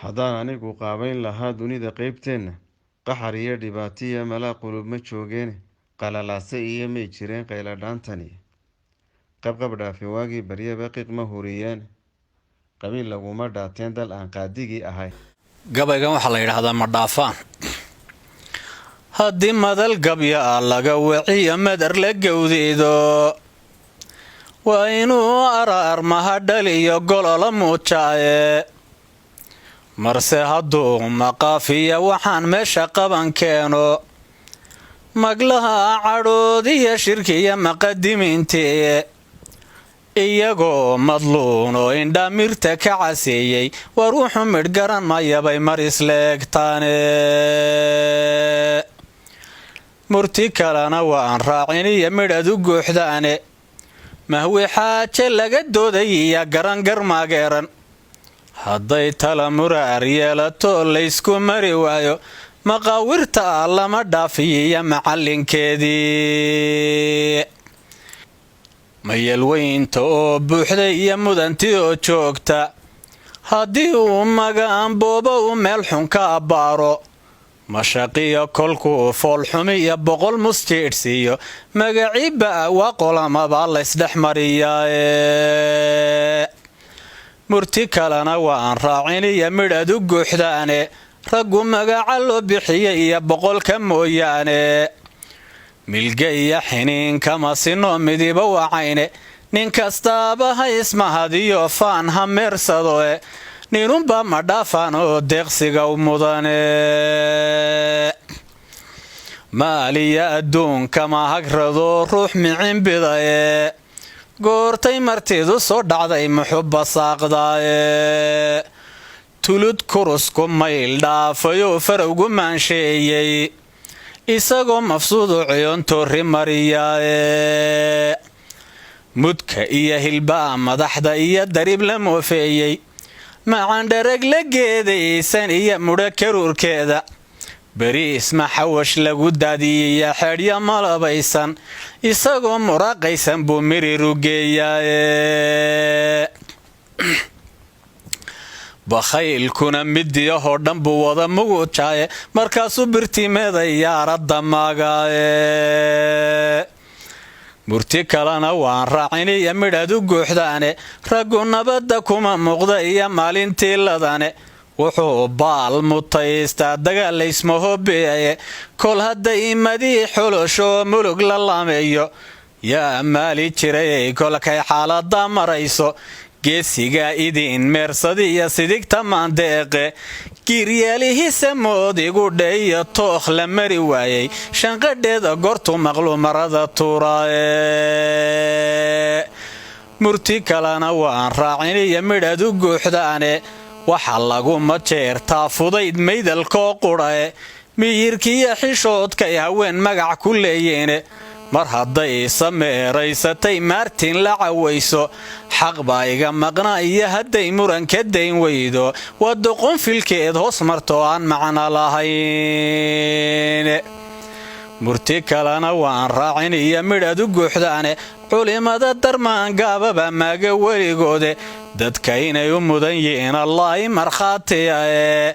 Haddaan anigu qaabayn lahaa dunida qaybteenna, qaxar iyo dhibaatiya malaa qulub ma joogeene, qalalaase iyo may jireen qayladhaantani. Qabqab dhaafi waagii baryaba qiiq ma huriyeene, qabiil laguma dhaateen dal aan qaadigii ahay. Gabaygan waxaa la yidhaahdaa Ma Dhaafaan. Haddii madal gabya laga waciyo madar la gowdido, waa inuu araar mahadhaliyo golola muujaaye. Marse hadduu maqaafiya waxaan meesha qaban keeno, maglaha cadhoodiya shirkiya maqadimiintii, iyagoo madluun oo indhamirta ka caseeyey, war wuxuu midh garan mayabay mar isleegtaane. Murti kalena waan raaciniyo midhad u guuxdaane, mahwi xaaje laga doodayiya garan garmaageeran. Hadday tala muraar yeelato laysku mari waayo, maqaawirta lama dhaafiyiya macallinkeedii. Mayalweynta oo buuxday iyo mudanti oo joogta, haddii uu magaanboobo uu meel xun ka abbaaro, mashaqiyo kolkuu foolxumi iyo 100 musjiidhsiiyo, magaciibba waa qolamabaa laysdhex mariyaa. Murti kalena waan raaciniyo midhad u guuxdaane, raggu magaca loo bixiyey iyo boqolka mooyaane, milge iyo xiniinkama sino midiba wacayne. Nin kastaaba ha ismahadiyo faan ha meersadoe, ninunba ma dhaafaan oo deeqsiga u mudane. Maaliya adduunkama hagrado ruux micinbidaye, goortay martidu soo dhacday muxubba saaqdaaye. Tulud kurusku mayl dhaafayoo farowgu maansheeyey, isagoo mafsuudu ciyoontoori mariyaaye. Mudka iyo hilbaa madaxda iyo darib la moofeeyey, macandharag la geedaysan iyo mudho karuurkeeda, beriis maxawash lagu daadiyiya xeedhya malabaysan, isagoo muraaqaysan buu miriru geeyaaye. Bakhaylkuna midiyahoo dhan buu wada mugujaaye, markaasuu birtimeedayaarada maagaaye. Murti kalena waan raaciniyo midhad u guuxdaane, raggu nabadda kuma muuqda iyo maalintii ladane. Wuxuu baal mutaystaa dagaal laysma hobeeye, kol hadday madii xolosho mulug la laameeyo, yaa maali jiray kolkay xaalada marayso. Geesiga idin meersadi iyo sidigta maandeeqe, giiryaalihisa mood igu dhe iyo tookh la mari waayey, shanqadheeda goortuu maqlu marada tuuraaye. Murti kalena waan raaciniyo midhad u guuxdaane, waxa laguma jeertaa fudayd maydalkoo qudhae. Miyirkiyo xishoodkay haween magac ku leeyeene, mar hadday sameeraysatay maartin la cawayso, xaq baa iga maqnaa iyo hadday muran ka dayn weydo, waa doqonfilkeed hoos marto aan macno lahayn. Murti kalena waan raacin iyo midhad u guuxdaane, culimada darmaan gaababa maaga weligoode, dadka inay u mudan yihiin allaahi markhaatiya.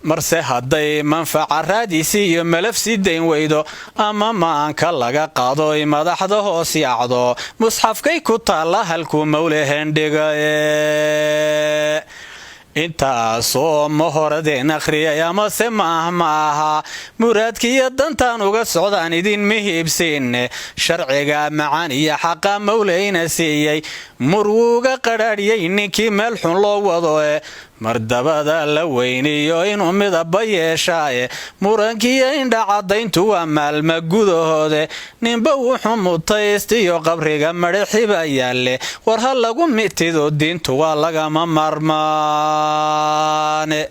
Marse hadday manfaca raadisi iyo malafsi dayn weydo, ama maanka laga qaado ay madaxda hoos yaacdo, musxafkay ku taalla halkuu mawle hendhiga. Intaasoo ma horadeen akhriyay amase maah ma aha, muraadkiiyo dantaan uga socdaan idin mihiibsiinne. Sharciga macaan iyo xaqa mawleyna siiyey, murwuuga qadhaadhiyey ninkii meel xun loo wadoe. Mardabada la weyniyo inuu midaba yeeshaaye, murankiiyo indhacadayntu waa maalma gudahoode. Ninba wuxuu mutaystiyo qabriga madhaxiba yaalle, war ha lagu mitido, diintu waa lagama maarmaane.